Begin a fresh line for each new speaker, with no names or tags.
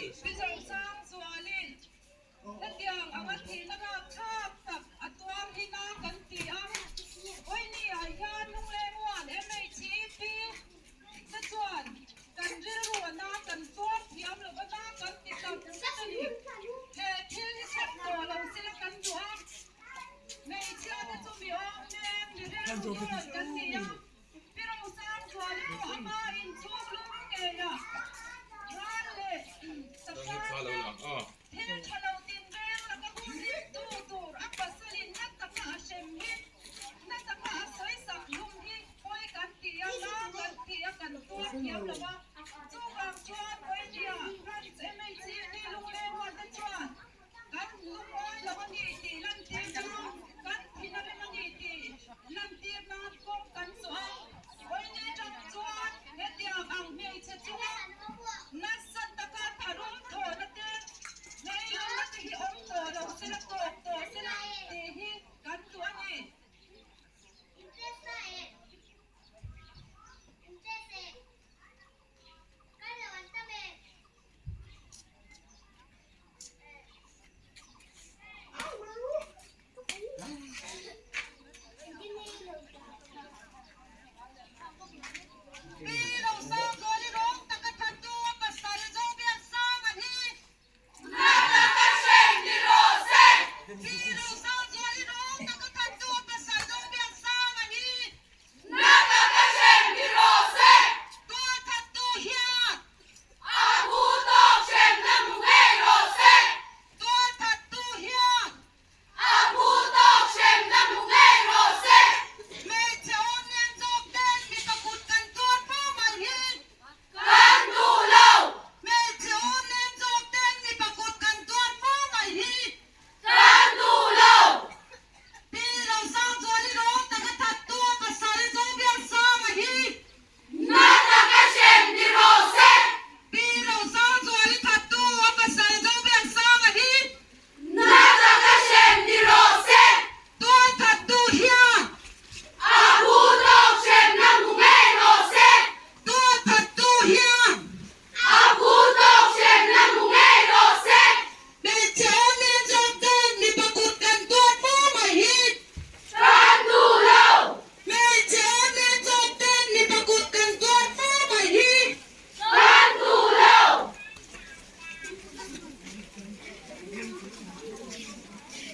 Pi Zosangzualin hetiang anga thihna rapthlak tak a tuar hi na kan ti a, Vawinia hian Lungleng Uan MHEP te chuan kan rilru a na kan tuar thiam lo va na kan ti tak zet a ni. He thil hi thleng tawh lo sila kan duh a, hmeichhia te chu mi awm leng mi rilru dawn.